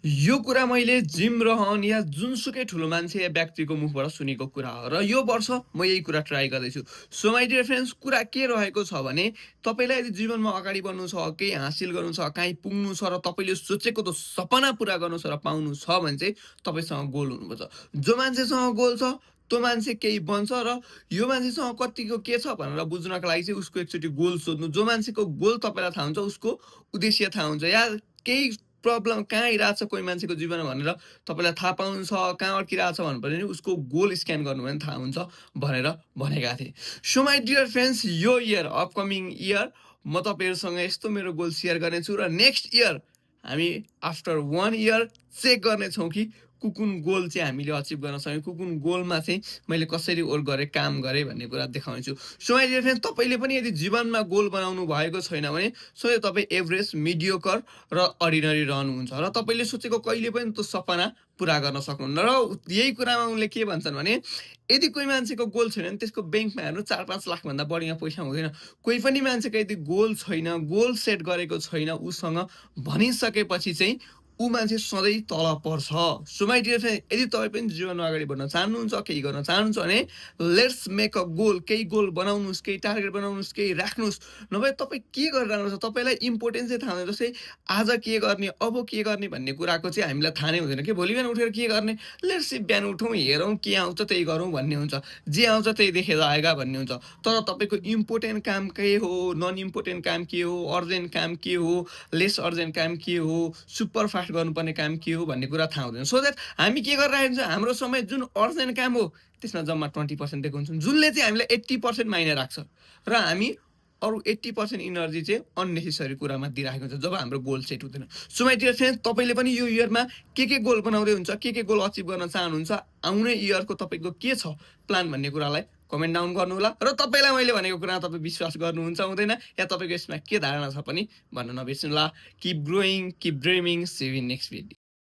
यो कुरा मैले जिम रहन या जुनसुकै ठुलो मान्छे या व्यक्तिको मुखबाट सुनेको कुरा हो र यो वर्ष म यही कुरा ट्राई गर्दैछु। सो माई डियर फ्रेन्ड्स, कुरा के रहेको छ भने तपाईँलाई यदि जीवनमा अगाडि बढ्नु छ, केही हासिल गर्नु छ, काहीँ पुग्नु छ र तपाईँले सोचेको त सपना पुरा गर्नु छ र पाउनु छ भने चाहिँ तपाईँसँग गोल हुनुपर्छ। जो मान्छेसँग गोल छ त्यो मान्छे केही बन्छ र यो मान्छेसँग कतिको के छ भनेर बुझ्नको लागि चाहिँ उसको एकचोटि गोल सोध्नु। जो मान्छेको गोल तपाईँलाई थाहा हुन्छ उसको उद्देश्य थाहा हुन्छ या केही प्रब्लम कहाँ आइरहेछ कोही मान्छेको जीवनमा भनेर तपाईँलाई थाहा पाउनु छ, कहाँ अड्किरहेछ भनेपछि नि उसको गोल स्क्यान गर्नु भने थाहा हुन्छ भनेर भनेका थिए। सो माई डियर फ्रेन्ड्स, यो इयर अपकमिङ इयर म तपाईँहरूसँग यस्तो मेरो गोल सेयर गर्नेछु र नेक्स्ट इयर हामी आफ्टर 1 इयर चेक गर्नेछौँ कि कुन गोल चाहिँ हामीले अचिभ गर्न सक्यौँ, कुन गोलमा चाहिँ मैले कसरी वर्क गरेँ, काम गरेँ भन्ने कुरा देखाउनेछु। सो माई डियर फ्रेन्ड्स, तपाईँले पनि यदि जीवनमा गोल बनाउनु भएको छैन भने सधैँ तपाईँ एभरेज, मिडियोकर र अर्डिनरी रहनुहुन्छ र तपाईँले सोचेको कहिले पनि त्यो सपना पुरा गर्न सक्नुहुन्न। र यही कुरामा उनले के भन्छन् भने यदि कोही मान्छेको गोल छैन भने त्यसको ब्याङ्कमा हेर्नु 4-5 लाखभन्दा बढीमा पैसा हुँदैन। कोही पनि मान्छेको यदि गोल छैन, गोल सेट गरेको छैन उसँग भनिसकेपछि चाहिँ ऊ मान्छे सधैँ तल पर्छ। सो माई डियर फ्रेन्ड, यदि तपाईँ पनि जीवनमा अगाडि बढ्न चाहनुहुन्छ, केही गर्न चाहनुहुन्छ भने लेट्स मेक अ गोल। केही गोल बनाउनुहोस्, केही टार्गेट बनाउनुहोस्, केही राख्नुहोस्। नभए तपाईँ के गरिरहनु छ तपाईँलाई इम्पोर्टेन्स चाहिँ थाहा हुँदैन। जस्तै आज के गर्ने, अब के गर्ने भन्ने कुराको चाहिँ हामीलाई थाहा नै हुँदैन कि भोलि बिहान उठेर के गर्ने। लेट्स से बिहान उठौँ, हेरौँ के आउँछ त्यही गरौँ भन्ने हुन्छ। जे आउँछ त्यही देखेर आएगा भन्ने हुन्छ। तर तपाईँको इम्पोर्टेन्ट काम के हो, नन इम्पोर्टेन्ट काम के हो, अर्जेन्ट काम के हो, लेस अर्जेन्ट काम के हो, सुपर फास्ट गर्नुपर्ने काम के हो भन्ने कुरा थाहा हुँदैन। सो द्याट हामी के गरिरहेको हुन्छ, हाम्रो समय जुन अर्जेन्ट काम हो त्यसमा जम्मा 20% दिएको हुन्छौँ, जुनले चाहिँ हामीलाई 80% माइने राख्छ र हामी अरू 80% इनर्जी चाहिँ अननेसेसरी कुरामा दिइराखेको हुन्छ जब हाम्रो गोल सेट हुँदैन। सो माई डियर फ्रेन्ड्स, तपाईँले पनि यो इयरमा के गोल बनाउँदै हुन्छ, के गोल अचिभ गर्न चाहनुहुन्छ, आउने इयरको तपाईँको के छ प्लान भन्ने कुरालाई कमेन्ट डाउन गर्नुहोला र तपाईँलाई मैले भनेको कुरा तपाईँ विश्वास गर्नुहुन्छ हुँदैन या तपाईँको यसमा के धारणा छ पनि भन्न नबिर्सनुहोला। Keep growing, keep dreaming, see you in next video.